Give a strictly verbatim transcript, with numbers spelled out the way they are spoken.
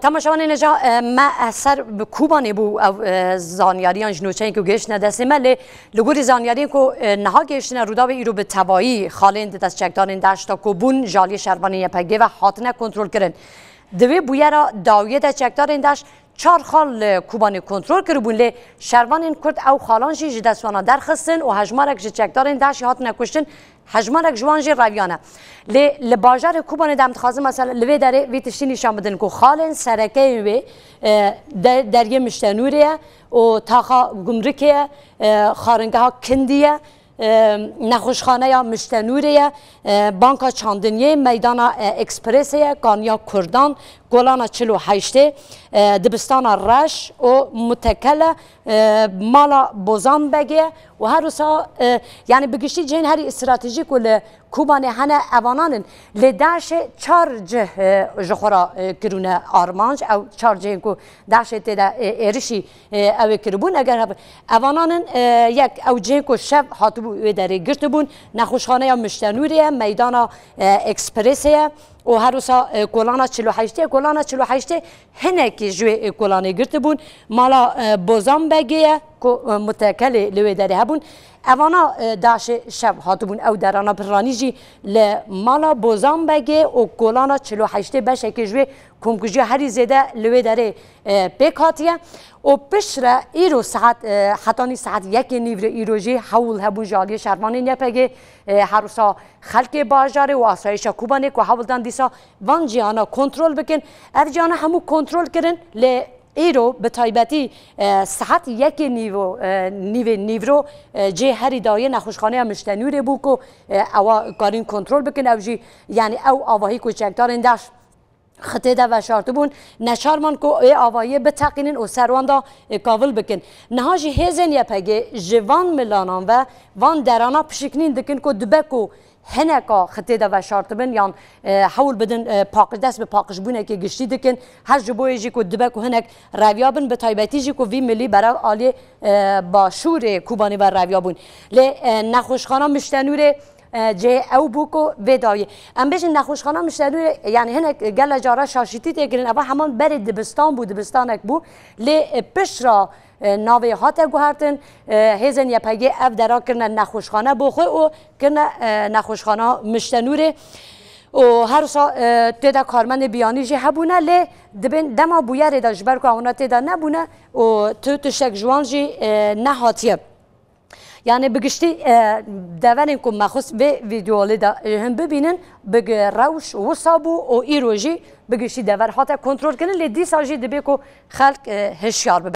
Temaşevanên hêja, e, me, e, ser bi Kobanê bû ew, e, zanyariyan ji nûçeyên ku gihiştine destê me, lê li gorî zanyariyên ku, e, niha gihiştine Rûdawê, îro bi tevayî xalên di dest çekdarên DAIŞ de ku bûn ji aliyê şervanên Y P G ve hatine kontrolkirin. Di vê bûyera dawiyê de çekdarên DAIŞ çar xal li Kobanê kontrol kiribûn, lê şervanên Kurd ew xalan jî ji dest wana derxistin û hejmarek ji çekdarên DAIŞê hatine kuştin. Hejmarek ji wan jî reviyane. Lê li bajarê Kobanê de em dixwazin mesela li vê derê vî tiştî nîşan bidin ku xalên serekeyên wê, e, de-, deriyê Miştenûrê ye û taxa gumrikê ye, e, xaringeha Kindî ye, e, nexweşxaneya Miştenûrê ye, e, banka çandiniyê, meydana, e, Ekspresê ye, kaniya Kurdan, kolana çil û heştê, e, dibistana Reş û mutekel e, e, mala Bozan Begê û her wisa, e, yani bi giştî cihên herî stratejîk û li Kobanê hene evanan in. Lê DAIŞê çar cih, e, ji xwe re, e, kirûne armanc. Ew çar cihên ku DAIŞê tê de, e, êrişî, e, ew ê kiribûn. Eger ev-, evanan in, e, yek ew cihên ku şev hatibû wê derê girtibûn, nexweşxaneya Miştenûrê ye, meydana, e, Ekspresê ye û her wisa, e, kolana çil û heştê ye. Kolana çil û heştê hinekî ji wê, e, kolanê girtibûn. Mala, e, Bozan Begê ye ku, e, mutekelê li wê derê hebûn. Evana, e, DAIŞê şev hatibûn ew derana piranî jî li mala Bozan Begê û kolana çil û heştê beşekê ji wê komkujiya herî zêde li wê derê, e, pêk hatiye. Û piştre îro saet, e, hetanî saet yekê nîvre îro jî hewl hebûn ji aliyê şervanên Y P G, e, her wisa xelkê bajarê û asayişa Kobanê ku hewl dan dîsa van cihana kontrol bikin. Ev cihana hemû kontrol kirin, lê îro bi taybetî, e, saet yekê nîvo, e, nîvê nîvro, e, cê herî dawiyê nexweşxaneya Miştenûrê bû ku, e, ewa karîn kontrol bikin. Ew jî, yani ew avahî ku çekdarên DAIŞ xitê de veşartibûn, neçar man ku ê avahiyê biteqînin û ser wan de, e, kavil bikin. Niha jî hêzên Y P G ji van milanan ve van derana pişiknîn dikin ku dibe ku hineka xitê de veşartibin yan, e, hewl bidin, e, paqij, dest bi paqijbûnekê giştî dikin. Her ji bo yê jî ku dibe ku hinek reviya bin, bi taybetî jî ku vî milî berev aliyê, e, başûrê Kobanê ve reviya bûn. Lê, e, nexweşxana Miştenûrê, e, cihê ew bû ku vê dawiyê. Em bêjin nexweşxana Miştenûrê, yani hinek gele cara şaşîtî tê kirin, eva heman berê dibistan bû, dibistanek bû. Lê, e, piştra, e, navê hate guhertin, e, hêzên Y P G ev dera kirine nexweşxane bo xwe û kirine, e, nexweşxana Miştenûrê. Û her wisa, e, tê de karmendê biyanî jî hebûne, lê dibên dema bûyerê de ji ber ku ewna tê de nebûne û tu tiştek ji wan jî, e, nehatiye. Yani bi giştî, e, deverên ku me xwest vê vîdeolê de, e, hûn bibînin, bi gi-, rewş wisa bû û îro jî bi giştî dever hate kontrol kirin, lê dîsa jî dibê ku xelk, e, hişyar bibe.